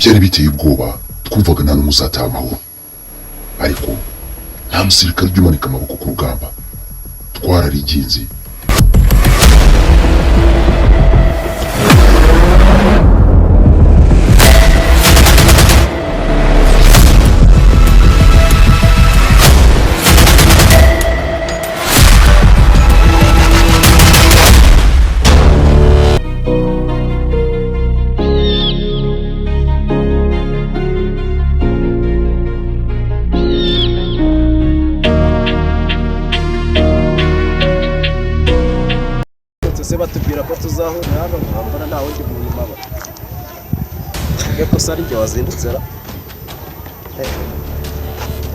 Byari biteye ubwoba, twumvaga nta n'umwe uzataha amahoro, ariko nta musirikare ujya umanika amaboko ku rugamba. Twarariginze. Se batubwira ko tuzahurira hano, nkambona nta wundi muntu mpaba. Mvuge ko se ari njye wazindutse ra?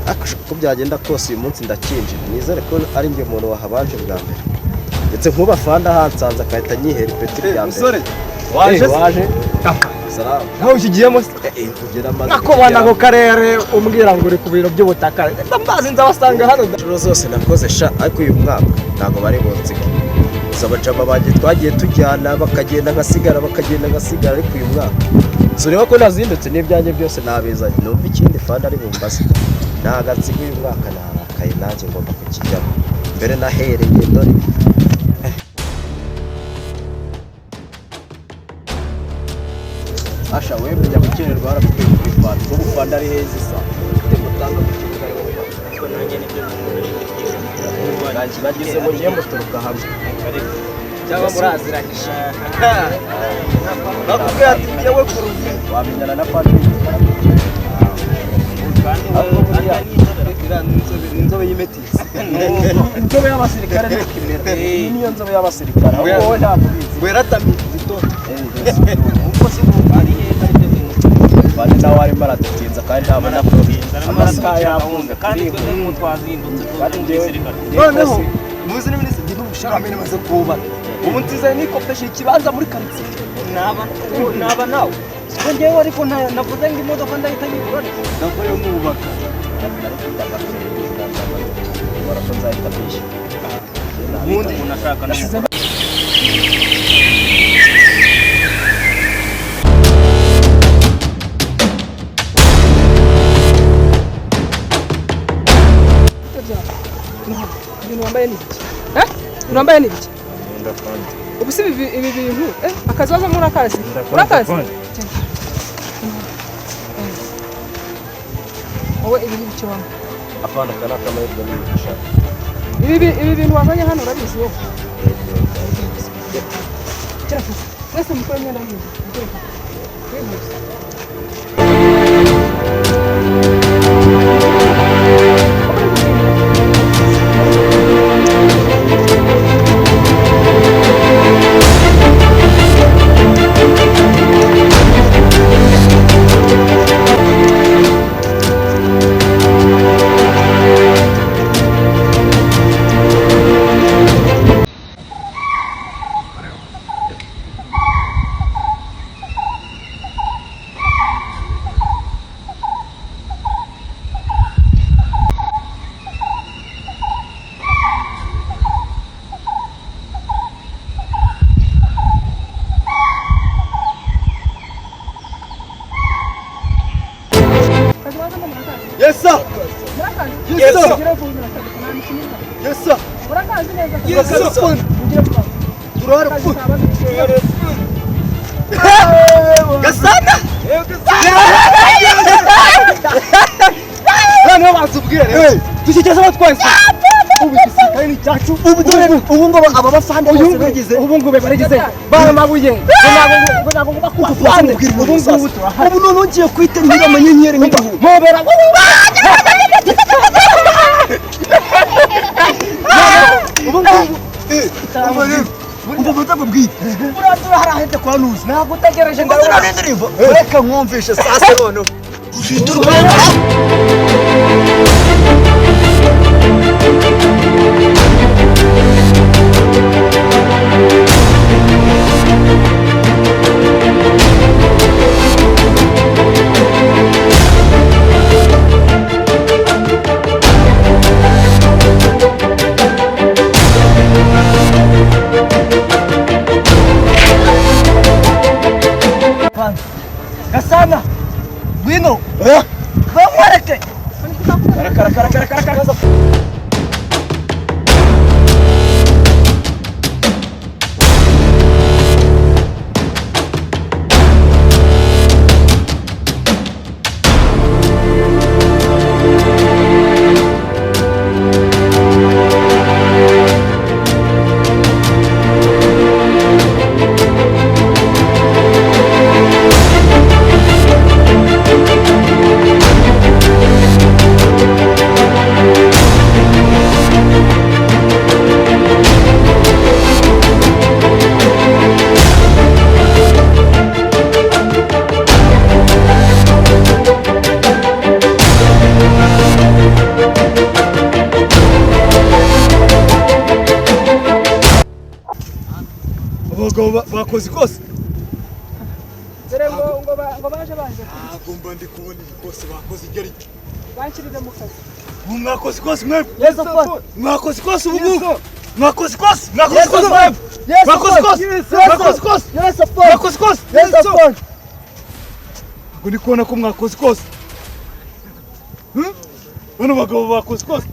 Ariko uko byagenda kose uyu munsi ndakinjira, nizere ko ari njye muntu wahabanje bwa mbere, ndetse nkuba fanda hansanze agahita anyihera ipeti rya mbere. Musore waje Eh, se? Waje, salamu. Nawe ukigiyemo se? Kugera amaze Nakubona ako karere umbwira ngo uri ku biro by'ubutaka, ndabazi nzabasanga hano. Inshuro zose nakoze sha, ariko uyu mwaka ntabwo bari bunsige. Gusa abajama banjye twagiye tujyana bakagenda ngasigara, bakagenda ngasigara, ariko uyu mwaka si ureba ko nazindutse n'ibyanjye byose nabizanye. Numva ikindi fanda ari bumbaze, ntabwo nsiga uyu mwaka. Narakaye nanjye ngomba kukijyamo mbere nahereye dore. Asha we, menya gukererwa harabikwiye kuri fanda, kuko fanda ari heza isa ufite mutanga mu kibuga ari wowe. Nagize ngo ngiye muturuka hamwe. Cyangwa muraziranye? Bakubwira ati njyewe ku rubyiniro. Wamenyana na fanda. Inzobe y'imetisi, inzobe y'abasirikare ni kimera. Iyi niyo nzobe y'abasirikare, ahubwo wowe ntabwo ubizi. Ngo yaratamiye igitondo. Fanda nawe arimo aradutinza kandi ntabona ko amasaha yafunze. Kandi twebwe twazindutse Kandi njyewe Noneho muzi n'iminisitiri ngira ubusharamere maze kubaka ubu nsize nikopesha ikibanza muri karitsiye. Naba nawe siko njyewe, ariko navuze ngo imodoka ndahita nyigura. Navuye mwubaka. Nari mfite agafaranga, ubona ko nzahita mbishyura. Ubundi Umuntu ashaka nasize. Ibintu wambaye ni ibiki? Eh? Ibintu wambaye ni ibiki? Ubu si ibi bintu, eh, akazi wazamo urakazi? Urakazi? Wowe ibi ni ibiki wambaye? Afana, aka ni akamahirwe n'imigisha. Ibi bintu wazanye hano urabizi wowe? Gira vuba. Mwese mukore imyenda y'inzu. Mugire vuba. Wihuse. Akazi wazamo murakazi? Yes sir. Murakazi? Yes sir. Mugire vuba, murakazi. Nta mikino ihari. Yes sir. Urakazi neza? Yes sir. Mugire vuba. Turahari. Akazi kabaze. Gasana. Noneho banza ubwire rero dushyikirize abo twese, ubu igisirikare ni icyacu. Ubu dore ubu ngubu aba bafande bose bagize ubu ngubu barigize baramabuye ngo ntabwo ngomba kuba fande. Ubu ngubu turahari. Ubu noneho ngiye kwita nyiri amanyenyeri nk'igihumbi. Mpobera. Ubu ngubu ubu batagubwiye buriya turahari kwa nuzi. Ntabwo utegereje. Ngo ziriya ni indirimbo, reka nkumvishe sasa noneho ufite urwego. Gasana. Reka reka reka reka. Abagabo bakoze ikosa. Dore ngo baje baje. Ntabwo mba ndi kubona ikosa bakoze iryo ari ryo. Banshyirire mu kazi. Mwakoze ikosa mwebwe. Yes of Mwakoze ikosa ubu ngubu. Mwakoze ikosa. Mwakoze ikosa mwebwe. Mwakoze ikosa. Mwakoze ikosa. Yes of Mwakoze ikosa. Yes of Ntabwo ndi kubona ko mwakoze ikosa. Bano bagabo bakoze ikosa.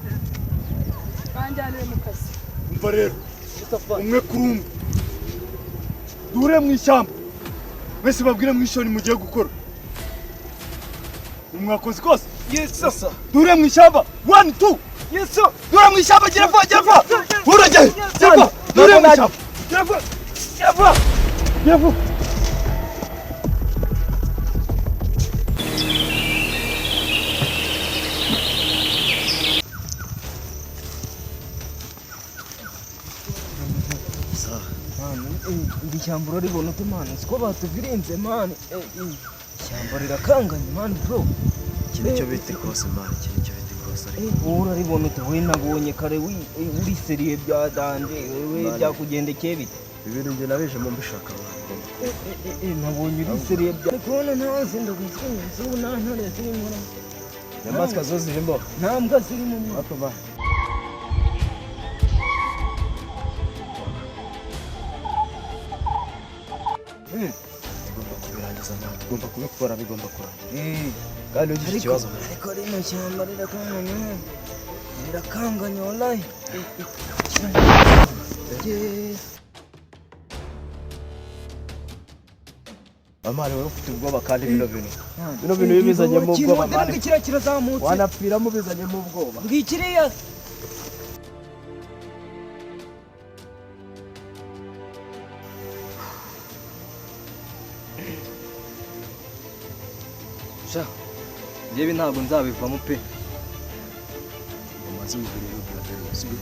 Banjyanire mu kazi. Umva rero. Umwe kuri umwe. Duhure mu ishyamba. Mwese babwire mu ishoni mugiye gukora. Mwakoze ikosa. Yes sir. Duhure mu ishyamba. 1 2. Yes sir. Duhure mu ishyamba gira vuba gira vuba. Urajye. Gira vuba. Duhure mu ishyamba. Gira vuba. Gira vuba. Gira vuba. Iri shyamba uraribona ute mani? Siko batuvirinze mani. Ishyamba rirakanganye mani bro. Iki nicyo bita ikosa mani, iki nicyo bita ikosa ariko. Wowe uraribona ute? We nabonye kare uri seriye bya danje, wewe byakugendekeye bite? Ibintu njye nabijemo mbishaka mani. Nabonye uri seriye bya. Ndi kubona ntazi ndaguzinze ubu nta ntare zirimo. Inyamaswa zo zirimo. Nta mbwa zirimo mwana. Ariko mani. Tugomba kubirangiza mani, tugomba kubikora, bigomba kurangira. Kandi ugize ikibazo mani. Ariko rino shyamba rirakanganye. Rirakanganye wallahi. Amani wowe ufite ubwoba kandi bino bintu. Bino bintu bibizanyemo ubwoba mani. Ngikira kirazamutse. Wanapfiramo bizanyemo ubwoba. Ngikiriya. Sha. Yewe ntabwo nzabivamo pe. Bamaze mubiri brother, sibyo?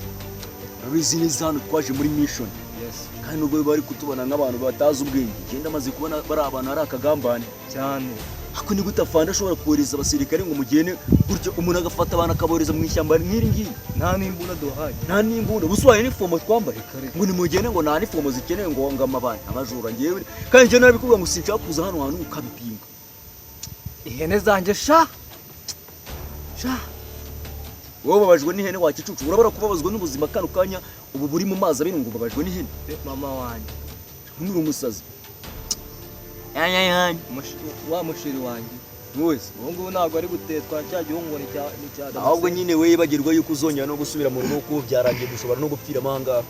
Urabizi neza hano twaje muri mission. Yes. Kandi nubwo bari kutubona nk'abantu batazi ubwenge, genda amaze kubona bari abantu ari akagambane cyane. Ako ni gute afande ashobora kohereza abasirikare ngo mugene gutyo umuntu agafata abantu akabohereza mu ishyamba nk'iri ngiri? Nta n'imbunda duhaye. Nta n'imbunda. Busuwaye n'ifomo twambaye. Ngo nimugene ngo nta n'ifomo zikenewe ngo ngama abantu abajura ngewe. Kandi njye narabikubwira ngo sinshaka kuza hano hantu ukabipinga. Ihene zanjye sha. Sha. Wowe babajwe n'ihene wakicucu, urabara kubabazwa n'ubuzima kano kanya ubu buri mu mazi abiri ngo babajwe n'ihene. Mama wanjye. Nturi umusazi. Ayayay. Wa mushiri wanjye. Mwese. Ubu ngubu ntabwo ari gutetwa cya gihungu ni cya ni cya. Ahubwo nyine we yibagirwa yuko uzongera no gusubira mu rugo kuko byarangiye dushobora no gupfira amahanga.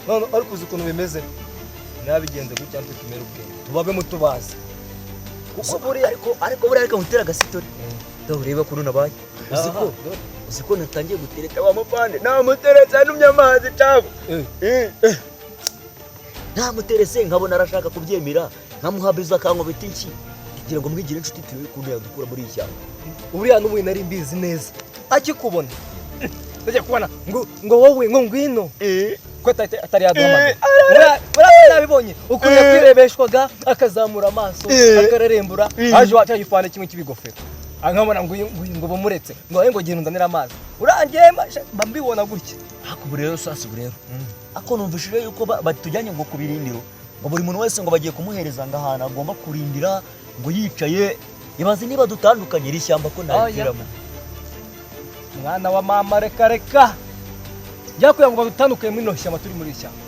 None ariko uzi ukuntu bimeze? Nabigenze gutya ntutumere ubwenge. Tubabe mutubazi. Kuko buri ariko buri ariko mutera gasitori. Ndabura kuntu nabaye. Uziko natangiye gutereta wa mupande. Namuteretse anumye amazi cyabo. Namuterese nkabona arashaka kubyemera. Nkamuhabiza akankubita inshyi. Kugira ngo mwigire inshuti tuwe kuntu yadukura muri ishyamba. Uriya n'ubu nari mbizi neza. Akikubona. Ndajya kubona ngo wowe ngo ngwino. Ko atari yaduhamagaye. Uriya nabibonye ukuntu yakwirebeshwaga akazamura amaso akarerembura aje wacu yifana kimwe cy'ibigofero. Ankabona ngo ngo bamuretse ngo aye ngo genda unzanire amazi. Urangiye mbibona gutya. Ako burero sasa burero. Ako numvishije yuko batujyanye ngo kubirindiro. Ngo buri muntu wese ngo bagiye kumuhereza ngo ahantu agomba kurindira ngo yicaye ibaze niba dutandukanye iri shyamba ko ntabigiramo. Mwana wa mama reka reka. Yakuye ngo badutandukanye muri no shyamba turi muri shyamba.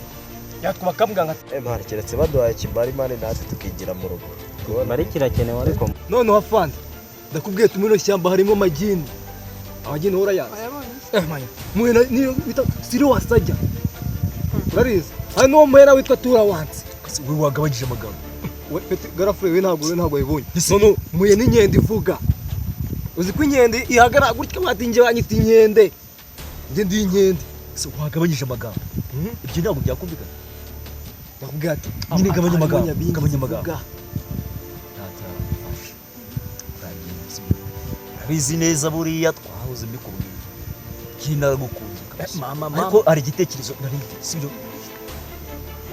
Yatwubaka muganga. Mani keretse baduhaye kibari mani natwe tukigira mu rugo. Bari kirakenewe ariko none wafande ndakubwiye tumuri no shyamba harimo magini. Abageni urayazi? Wayabonye se? Eh maya, muhena niyo bita siri wasajya. Urarizi? Hari n'uwo muhena witwa Tura wansi. We wagabanyije amagambo. We peti garafure, we ntabwo wayibonye. None muye n'inkende ivuga. Uzi ko inkende ihagarara gutya bati njye banyita inkende. Njye ndi inkende. Se wagabanyije amagambo? Ibyo ntabwo byakumvikana. Ndakubwira ati Nyine gabanya harimo amagambo, nyabingi gabanya amagambo. zivuga. Ntacyo urabizi neza, buriya twahoze mbikubwira, kiri naragukunze kabisa. Mama, mama. Ariko hari igitekerezo nari mfite, sibyo?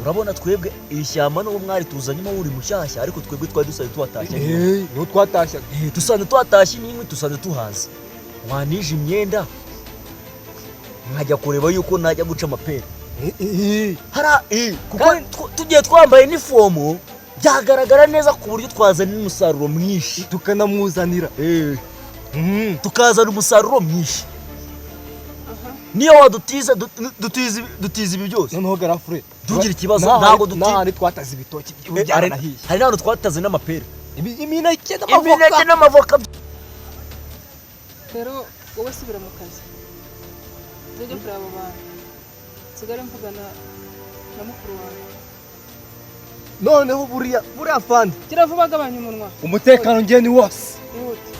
Urabona twebwe iri shyamba n'uwo mwari tuzanyemo uri mushyashya, ariko twebwe twari dusanzwe tuhatashye. Eh, niho twatashyaga. Dusanzwe tuhatashye n'inkwi dusanzwe tuhazi. Wanije imyenda nkajya kureba yuko najya guca amapera. Hara kuko tugiye twambaye inifomu byagaragara neza ku buryo twazana n'umusaruro mwinshi. Tukanamuzanira. Tukazana umusaruro mwinshi niyo wadutiza dutiza ibi byose. Noneho garafure. Ntugire ikibazo, ntabwo N'ahandi twataze ibitoki byaranahiye. Hari n'ahantu twataze n'amapera. Imineke Imineke n'amavoka. n'amavoka. Rero wowe subira mu kazi, ujye kureba abo bantu, nsigare mvugana na mukuru wawe. Noneho buriya fandi. Gira vuba, gabanya umunwa. Umutekano ngiye ni wose. Ihute.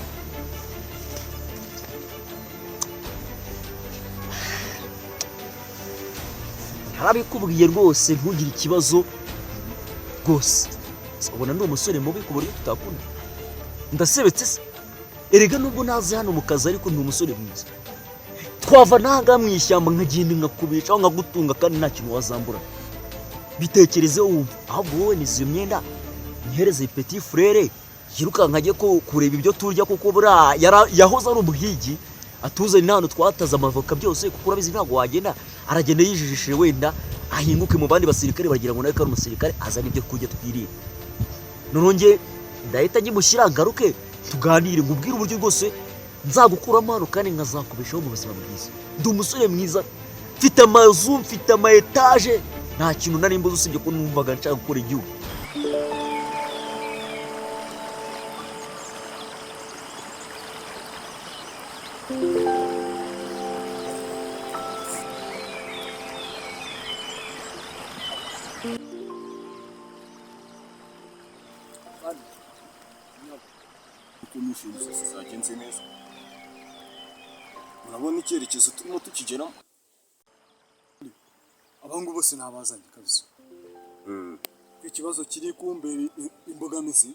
Harabikubwiye rwose, ntugire ikibazo rwose. Ubona ndi umusore mubi ku buryo tutakunda? Ndasebetse se? Erega nubwo naze hano mu kazi, ariko ndi umusore mwiza. Twava n'ahangaha mu ishyamba nkagenda nkakubeshaho, nkagutunga, kandi nta kintu wazambura. Bitekerezeho wumva. Ahubwo wowe nizo iyo myenda nyihereze petit frère yirukanka ajye kureba ibyo turya, kuko buriya yahoze ari umuhigi, atuzanye n'ahantu twataze amavoka byose, kuko urabizi ntabwo wagenda. Aragenda yijijishije, wenda ahinguke mu bandi basirikare bagira ngo nawe ko ari umusirikare, azane ibyo kurya twiriye. Noneho njye ndahita nyimushyira, ngaruke tuganire, nkubwire uburyo rwose nzagukuramo hano kandi nkazakubeshaho mu buzima bwiza. Ndi umusore mwiza, mfite amazu, mfite ama etaje, nta kintu nari mbuze usibye ko numvaga nshaka gukora igihugu. Uko mission zose zagenze neza, urabona icyerekezo turimo tukigeramo. Abahungu bose nabazanye kabisa. Ikibazo kiri kumbera imbogamizi,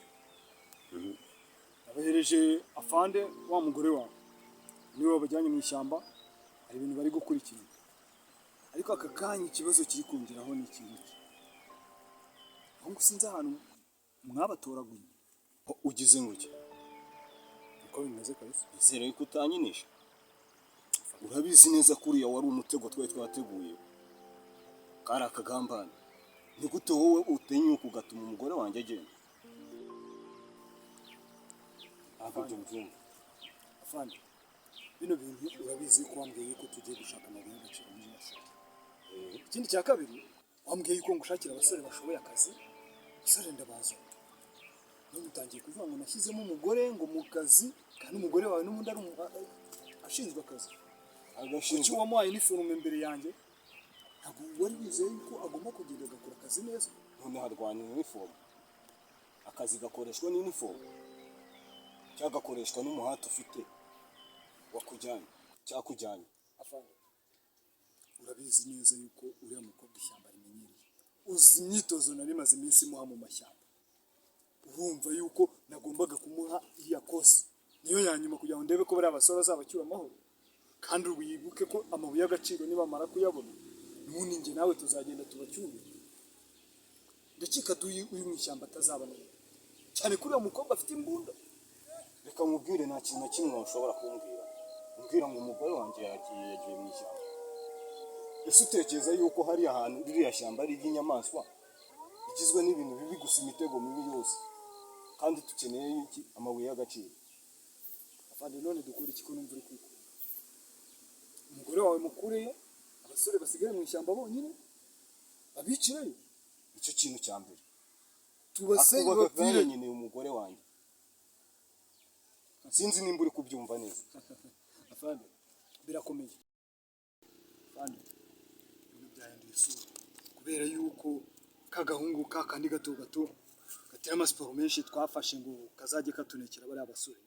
abahereje afande wa mugore wawe, niwe wabajyanye mu ishyamba. Hari ibintu bari gukurikirana, ariko aka kanya ikibazo kiri kongeraho ni iki ngiki: ahubwo sinzi ahantu mwabatoraguye. Ugize ngo iki? Uko bimeze kabisa. Nizere yuko utanyinisha. Urabizi neza ko uriya wari umutego twari twateguye, kari akagambane. Ni gute wowe utinyuka ugatuma umugore wanjye agenda? Ntabwo ibyo mbyumva. Afande, bino bintu urabizi ko wambwiye yuko tugiye gushaka amabuye y'agaciro muri ino shyamba. Ikindi cya kabiri, wambwiye yuko ngushakira abasore bashoboye akazi. Abasore ndabazana, none utangiye kuvuga ngo nashyizemo umugore ngo mu kazi, kandi umugore wawe n'ubundi ari ashinzwe akazi. Kuki Agashinzwe wamuhaye iniforume imbere yanjye? Ntabwo wari wizeye yuko agomba kugenda agakora akazi neza? None harwanya inifomu? Akazi gakoreshwa n'inifomu cyangwa gakoreshwa n'umuhati ufite wakujyanye cyakujyanye? Afande, urabizi neza yuko uriya mukobwa ishyamba rimenyereye. Uzi imyitozo nari maze iminsi imuha mu mashyamba. Urumva yuko nagombaga kumuha iriya kosi niyo ya nyuma kugira ngo ndebe ko bariya basore bazabacyura amahoro. Kandi wibuke ko amabuye y'agaciro nibamara kuyabona, n'ubundi njye nawe tuzagenda tubacyure. Ndakeka duyu uri mu ishyamba atazabona, cyane ko uriya mukobwa afite imbunda. Reka nkubwire, nta kintu na kimwe washobora kumbwira umbwira ngo umugore wanjye yagiye mu ishyamba. Ese utekereza yuko hari ahantu ririya shyamba ari iry'inyamaswa rigizwe n'ibintu bibi gusa, imitego mibi yose, kandi dukeneye iki? Amabuye y'agaciro. Afande, none dukora iki ko numva uri kwikunda? Umugore wawe mukureyo, abasore basigaye mu ishyamba bonyine, babicireyo. Icyo kintu cya mbere Tubase akubaga bapfire. Nkeneye umugore wanjye. Sinzi nimba uri kubyumva neza. Afande, birakomeye. Afande, ibintu byahinduye isura kubera yuko kagahungu ka kandi gato gato gatera amasiporo menshi twafashe ngo kazajye katunekera bariya basore.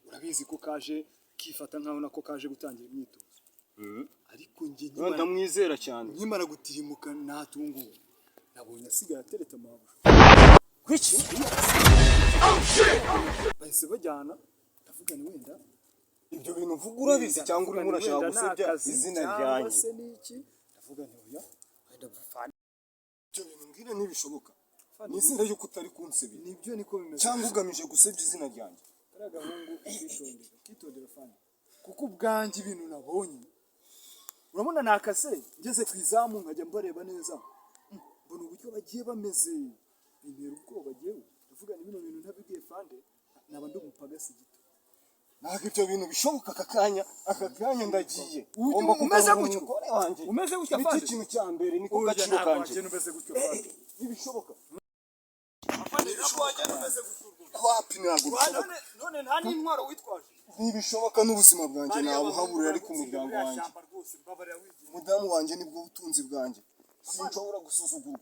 Urabizi ko kaje kifata nkaho nako kaje gutangira imyitozo, ariko njye Ndamwizera cyane. Nkimara gutirimuka natunguwe, nabonye asigaye atereta amabuye. Kuki? Bahise bajyana, ndavuga ni wenda Ibyo bintu mvuga urabizi cyangwa urimo urashaka wenda ni gusebya akazi izina cyangwa ryanjye? se ni iki? Ndavuga nti oya, wenda bufana. Ibyo bintu mbwira ntibishoboka. Nizere yuko utari kunsebya. Nibyo, niko bimeze. Cyangwa ugamije gusebya izina ryanjye. Kariya gahungu ukishondera, ukitondera fani, kuko ubwanjye ibintu nabonye, urabona nakase ngeze ku izamu nkajya mbareba neza, mbona uburyo bagiye bameze, bintera ubwoba. Jyewe ndavuga ni bino bintu ntabibwiye fande naba ndi umupagasi gito. Ntabwo ibyo bintu bishoboka aka kanya, aka kanya ndagiye. Ujye Ngomba umeze kugarura gutyo. umugore wanjye. Umeze gutya, Nicyo Fande? kintu cya mbere, niko Oya, gaciro ntabwo kanjye. wagenda umeze gutyo, Fande. Ntibishoboka. Ntabwo wagenda umeze gutyo rwose. Wapi, ntabwo bishoboka. None nta n'intwaro witwaje? Ntibishoboka, n'ubuzima bwanjye nabuhaburira, ariko umuryango wanjye, Rwose mbabarira wigira. umudamu wanjye nibwo butunzi bwanjye. Sinshobora gusuzugurwa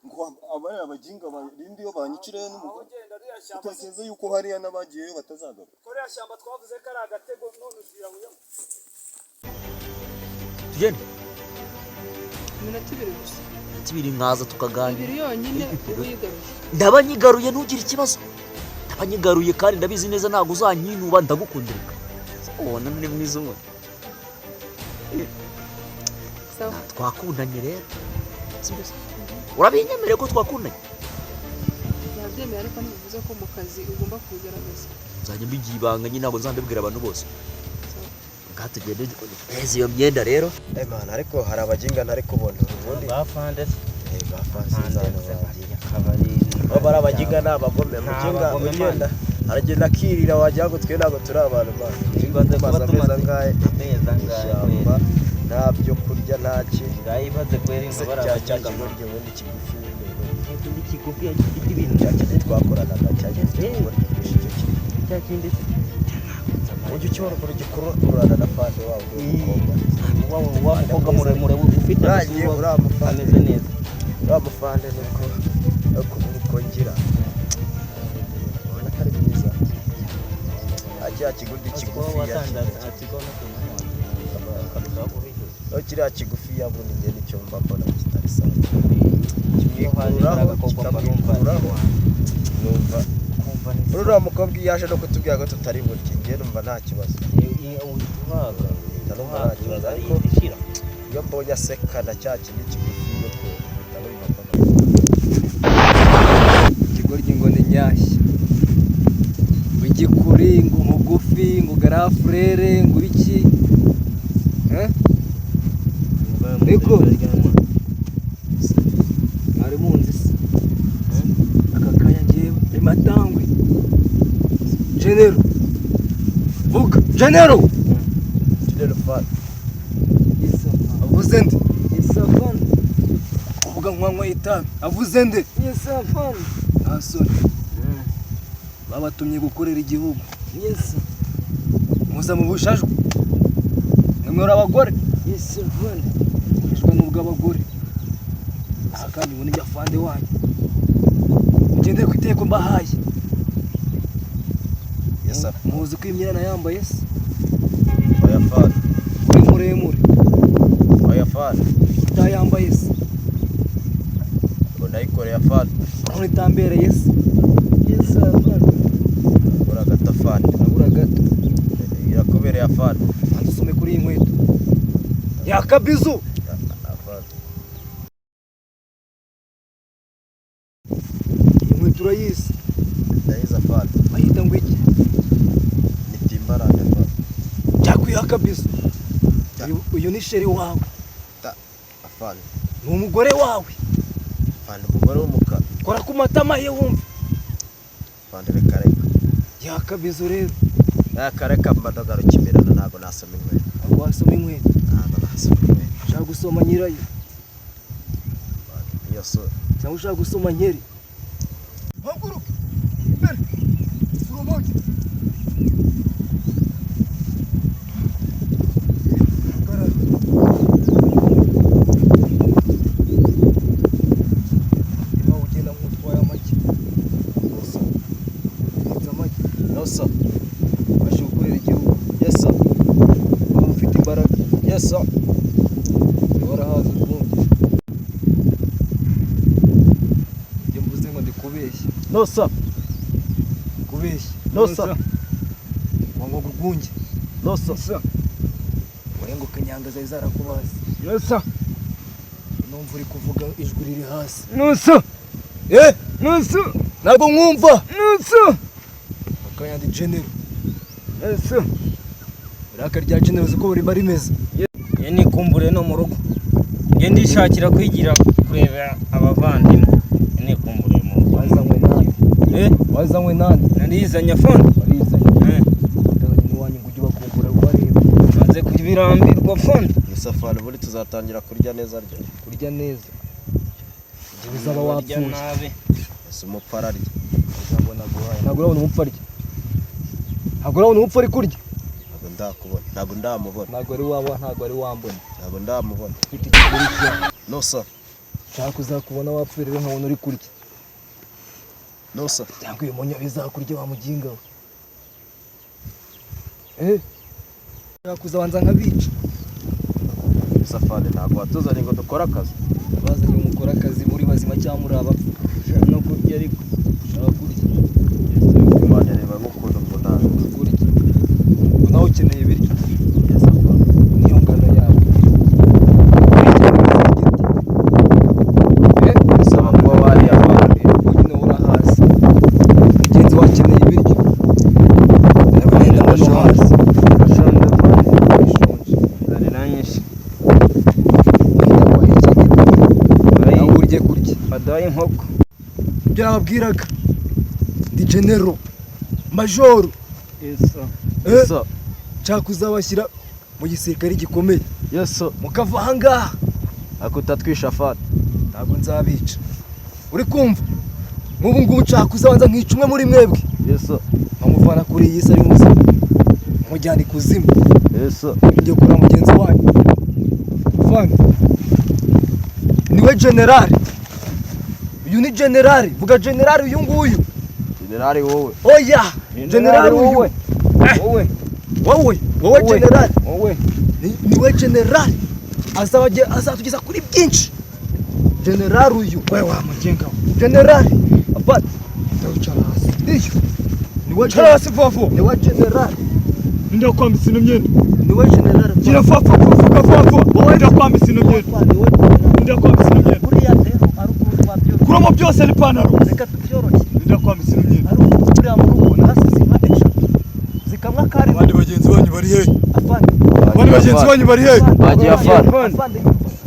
ngo abari abaginga barinde iyo banyicireyo n'umugore. Ugenda ririya shyamba. Utekereza yuko hariya n'abagiyeyo batazagaruka? Ko ririya shyamba twavuze ko ari agatego, none ubyirahuyemo. Tugende. Iminota 2 gusa. Iminota 2 nkaza tukaganira. 2 yonyine uba uyigaruye. Ndaba nyigaruye, ntugire ikibazo, ndaba nyigaruye kandi ndabizi neza ntabwo uzanyinuba. Ndagukundira, ubona ni mwiza ubona. Sawa. Twakundanye rero, sibyo se? Urabinyemereye ko twakundanye? Nabyemeye, ariko ntibivuze ko mu kazi ugomba kubigaragaza. Nzajya mbigira ibanga nyine, ntabwo nzambibwira abantu bose. Sawa. Ngaha tugende neza iyo myenda rero. Eh man, ariko hari abaginga ntari kubona ubundi. Bafande. Eh, bafanze inzano. Akabari. Aho bari abaginga ni abagome. Muginga abagome, ugenda aragenda akirira, wagira ngo twe ntabwo turi abantu man. Ibaze kuba Tumaze amezi tumaze angahe amezi angahe ishyamba, nta byo kurya, nta ki. Ngayibaze kweri Ese ngo bari cya cya abaginga. kigoryi ubundi kigufi Kindi kigufi gifite ibintu. Cya kindi twakoranaga, cya gifite ubugoryi bwinshi, icyo kintu. Cya kindi se? Ujya ukibona ukuntu gikururana na fande wabo w'umukobwa. Wa mukobwa muremure ufite Urangiye agasura uriya mufande ameze neza. Uriya mufande nuko ariko uko ngira ubona ko ari mwiza, kiriya kigoryi kigufiya. Aho kiriya kigufiya bundi njye nicyo mba mbona kitari sawa, kimwikuraho, kikamwikuraho, numva uriya mukobwa iyo yaje no kutubwira ko tutari burye, njye numva nta kibazo, numva nta kibazo, ariko iyo mbonye aseka na cya kindi kigufi yo mpita numva mbona. Ikigoryi ngo ni nyashya, ngo igikuri, ngo mugufi, ngo garafurere, ngo ibiki. Eh? Ariko mwari munzi se aka kanya ngewe ni matangwe genero, vuga genero. Genero fan. Avuze nde? Uvuga nkwanywa itabi, avuze nde? Nta soni, babatumye gukorera igihugu, muza mu bushajwe, mwemera abagore, bujwe n'ubw'abagore. Aha kandi ngo nijya fande wanyu, mugendere ku itegeko mbahaye. Yes sir. Muzi ko imyenda yambaye se? Oya fan. Uri muremure. Oya fan. Utayambaye se? Ngo nayikoreye fan. Urabona itambereye se? Ura gato fan. Urabura gato. Irakubereye fan. Banza usome kuri iyi nkweto yakabizu. Afan. Iyi nkweto urayizi? Ndayizi afan. Bayita ngo iki? Ni Timberland afan. Cyakwiha kabizu. Uyu ni chérie wawe? Afan. Ni umugore wawe? Afan, umugore w'umukara. Kora ku matama ye wumve. Afan, reka reka. Yakabizu rero. Reka reka, mbadagara kimirana, ntabwo nasoma inkweto. Ntabwo wasoma inkweto? Ntabwo nasoma inkweto. Ushaka gusoma nyirayo? Iyo sura. Cyangwa ushaka gusoma nkeri? Haguruka imbere, urumogi. Yes sir. Warahaze urwunge. Ibyo mvuze ngo ndi kubeshya. No sir. Kubeshya. No sir. Ngo urwunge. No sir. Urenguka inyanga zari zarakubaze. No sir. Numva uri kuvuga ijwi riri hasi. No sir. Eh? No sir. Ntabwo nkumva. No sir. Akanya ndi general. No sir. Iraka rya general uzi ko riba rimeze. Ye nikumbure no mu rugo. Nge ndishakira kwigira kureba abavandimwe. Nikumbure mu rugo. Wazanywe nande? Eh? Wazanywe nande? Narizanye afande. Warizanye. Eh. Utazanye n'iwanyu ngo ujye ubakumbura ubareba. Maze kubirambirwa afande. Musafari ubundi tuzatangira kurya neza ryari? Kurya neza. Igihe uzaba Barya wapfuye. nabi. Ese umupfu ararya? Uzabona guhaye. Ntabwo urabona umupfu arya. Ntabwo urabona umupfu ari kurya. Ntabwo ndakubona. Ntabwo ndamubona. Ntabwo ari waba, ntabwo ari wambona. Ntabwo ndamubona. Ufite ikiguri cyawe. No sir. Nshaka kuzakubona wapfuye rero nkabona uri kurya. No sir. Cyangwa uyu munya bizakurya wa muginga we. Eh? Nshaka kuzabanza nkabica. Musafari ntabwo watuzanye ngo dukore akazi. Bazanye ngo mukore akazi muri bazima cyangwa muri abapfu. Ushaka no kurya ariko. Ushaka kurya. Imana reba nk'ukuntu mbona. Kurya. Ngo nawe ukeneye ibiryo. Yes afande. Niyo ngano yawe. Eh? Bisaba kuba wariye afande. Nyine urahazi. Mugenzi wawe akeneye ibiryo. Wenda mbona uhazi. Ndashonje afande. Ushonje. Inzara iranyishe. Wenda wahekenye. Nawe urye kurya. Baduhaye inkoko. Ibyo nababwiraga. Ndi general. Majoro. Yes sir. Eh? Yes sir. Nshaka kuzabashyira mu gisirikare gikomeye. Yes sir. Mukava ahangaha. Ariko utatwisha afande. Ntabwo nzabica. Uri kumva? Nk'ubu ngubu nshaka kuzabanza nkica umwe muri mwebwe. Yes sir. Nkamuvana kuri iyi si ari muzima. Nkamujyana ikuzimu. Yes sir. Ngiye kureba mugenzi wanyu. Fani. Niwe general. Uyu ni general. Vuga general uyu nguyu. Generali wowe. Oya! General uyu. Wowe. Wowe. Wowe, wowe general. Wowe. Niwe general. Azatugeza kuri byinshi. General uyu. Wewe wa muginga we. General. Afate. Ndawicara hasi. Iyo. Niwe Cara hasi vuba vuba. Niwe general. Ndakwambitse ino myenda. Niwe general. Gira vuba vuba vuba vuba vuba. Ndakwambitse ino myenda. Niwe general. Ndakwambitse ino myenda. Buriya rero ari ukuntu wabyoroshye. Kuramo byose n'ipantaro. Reka tubyoroshye. Ndakwambitse ino myenda. Ari ukuntu buriya mu rugo nahasize inka eshatu. Zikamwa kari. Abandi bagenzi banyu bari hehe? Afande. Abandi bagenzi banyu bari hehe? Bagiye afande. Afande.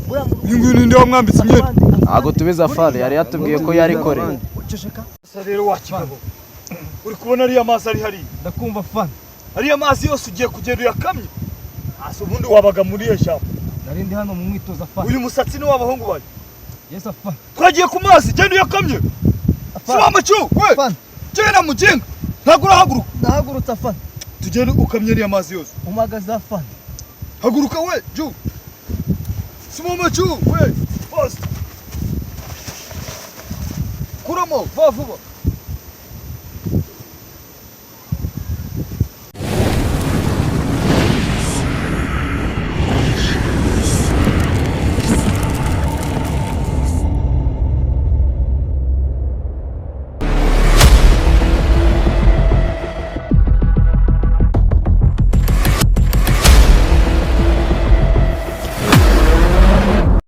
Buriya mu rugo. Uyu nguyu ninde wamwambitse imyenda? Ntabwo tubizi afande. Yari yatubwiye ko yarikoreye. Ceceka. Sasa rero wa kigabo. Uri kubona ariya mazi ari hariya? Ndakumva fana. Ariya mazi yose ugiye kugenda uyakamye? Asa ubundi wabaga muri iyo shyamba. Nari ndi hano mu mwitozo afana. Uyu musatsi ni w'abahungu banyu. Yes afana. Twagiye ku mazi genda uyakamye. Simama cyo we. Afana. Genda muginga. Ntabwo urahaguruka. Ndahagurutse afana. Tugende ukamye ariya mazi yose. Umagaze afana. Haguruka we juu. Simama juu we. Fast. Kuramo vuba vuba.